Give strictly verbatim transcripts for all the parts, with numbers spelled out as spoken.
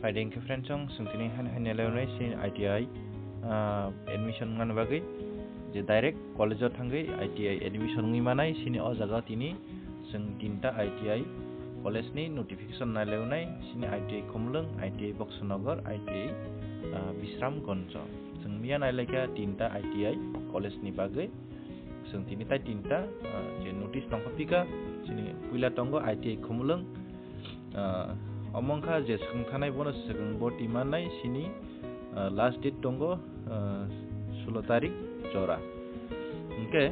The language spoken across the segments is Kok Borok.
Phaidi hwnkhe friends, chwng, chwng tini han-, hanya leonai sini I T I, ah, admission wngna bagwi, je direct college o thangwi I T I admission wngwi manai, sini o jaga tini chwng tinta I T I college ni notification nai leonai, sini I T I Khumulwng, I T I Boksonogor, I T I, ah, Bisramganj. Chwng miya nai laikha tinta I T I college ni bagwi. Chwng tini tai tinta, ah, je notice tongkha pika, chini puila tongo I T I Khumulwng, ah, omo wngkha je swkang thanai bono swkang bo twi mannai sini, ah, last date tongo, ah, sulo tarik jora. Hwnkhe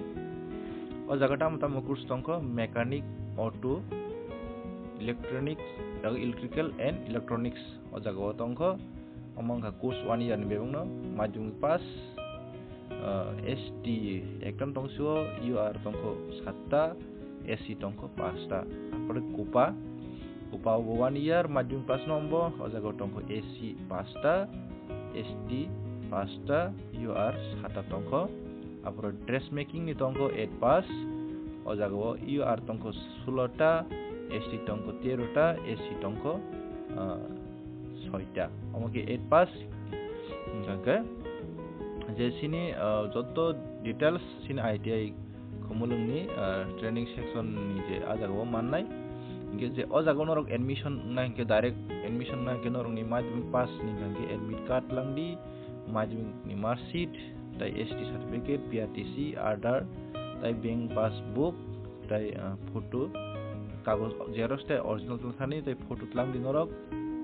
o jaga tamo tamo course tongkha, mechanic, auto, electronics, electrical and electronics o jaga o tongkha. Omo wngkha course one year ni bebakno, madhyamik pass, ah, S T ekta tongsuo, U R tongkho satta, S C tongkho pasta. Apore kupa, kupa bo one year madhyamik pass no ombo, o jaga tongkho S C pasta, S T pasta, U R satta tongkho. Apore dressmaking ni tongkho eight pass, o jaga o U R tongkho sulota, S T tongkho terota, S C tongkho, ah, soita. Omo khe eight pass. Hwnkhe je sini, ah, joto details sini I T I Khumulwng ni, ah, training section ni je a jaga o mannai. Hwnkhe je o jaga o norok admission wngnai hwnkhe direct admission wngnai hwnkhe norok ni madhyamik pass ni hwnkhe admit card langdi, madhyamik ni mark sheet, tai S T certificate, P R T C, Aadhaar, tai bank passbook, tai, ah, photo, kagoj xerox tai original tlang thani, tai photo tlang di norok,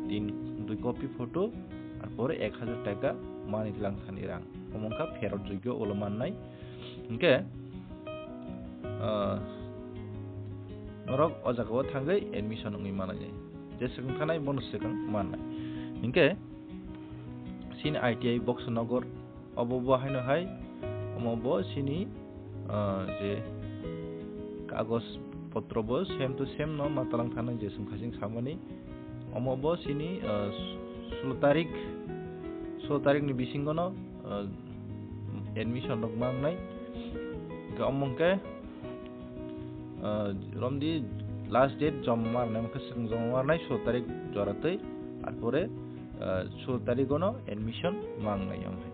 tin, dui copy photo, ar pore ek hajar taka mani tlang thani rang. Omo wngkha pherot jogyo ulo mannai. Hwnkhe, ah, norok o jaga o thangwi admission wngwi manai. Je swkang thanai bono swkang mannai. Hwnkhe, sini I T I Boksonogor, obo bo haino hai, omo bo sini, ah, je kagoj potro bo same to same no ma talang thani je chwng khaching samani. Omo bo sini, ah, sulo tarik, sulo tarik ni bisingo no, ah, admission rok mangnai. Hwnkhe omo hwnkhe, ah, romdi last date joma marnai, hwnkhe swkang joma marnai sulo tarik joratwi, arpore, ah, sulo tarigo no admission mangnai omo hai.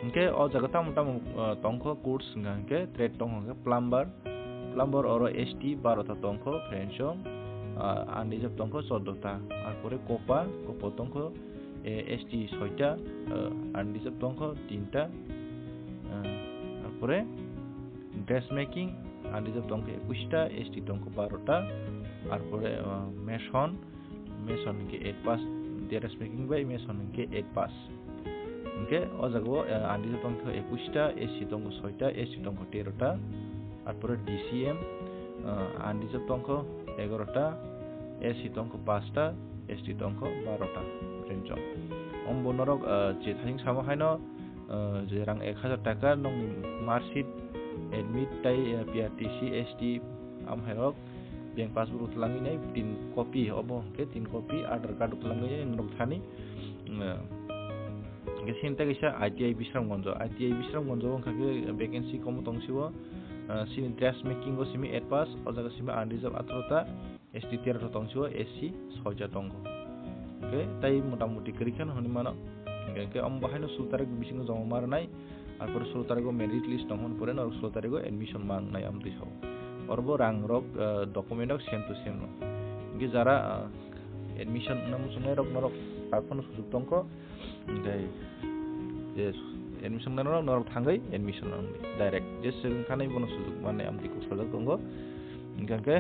Hwnkhe o jaga tamo tamo, ah, tongkho course hwnkha hwnkhe trade tongkha hwnkhe plumber, plumber oro S T barota tongkho, friends, ah, unreserved tongkho choddo ta, arpore kopa, kopa tongkho, eh, S T soita, ah, unreserved tongkho tinta, ah, arpore dressmaking, unreserved tongkho ekusta, S T tongkho barota, arpore, ah, mason, mason hwnkhe eight pass, dressmaking bai mason hwnkhe eight pass. Hwnkhe o jaga o, eh, unreserved tongkho ekusta, S C tongkho soita, S T tongkho terota, arpore D C M, eh, unreserved tongkho egarota, S C tongkho pasta, S T tongkho barota, friends. Ombo norok, eh, je thani samo haino, eh, je rang ek hajar taka nokni mark sheet, admit tai, eh, P R T C, S T, amhairok, bank passbook twlangwi nai tin copy, obo hwnkhe tin copy, Aadhaar card twlangwi nai norok thani. Eh, hwnkhe sini tei kaisa I T I Bisramganj, I T I Bisramganj o wngkha khe vacancy komo tong sio, eh, sini dressmaking o simi eight pass, o jaga simi unreserved atharo ta, S T terota tong sio, S C soita tongo. Hwnkhe tai mota moti kwrwi kheno hwnwi mano. Hwnkhe, hwnkhe omo bahaino sulo tarik bisingo joma ma rwnai, arpore sulo tarigo merit list tong hwn pore norok sulo tarigo admission ma wngnai amtwi sao. Oro bo rang rok, eh, document rok same to same no. Hwnkhe jara, eh, admission wngna muchungnai rok norok tak phano sujuk tongkho. Hwnkhe je admission wngna norok, norok thangwi admission wngdi direct. Je swkang thanai bono sujuk mannai amtwi kok sajak tongo. Hwnkhe, hwnkhe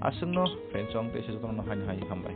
aswkno friends, chwng teisa jotono haino hai hambai.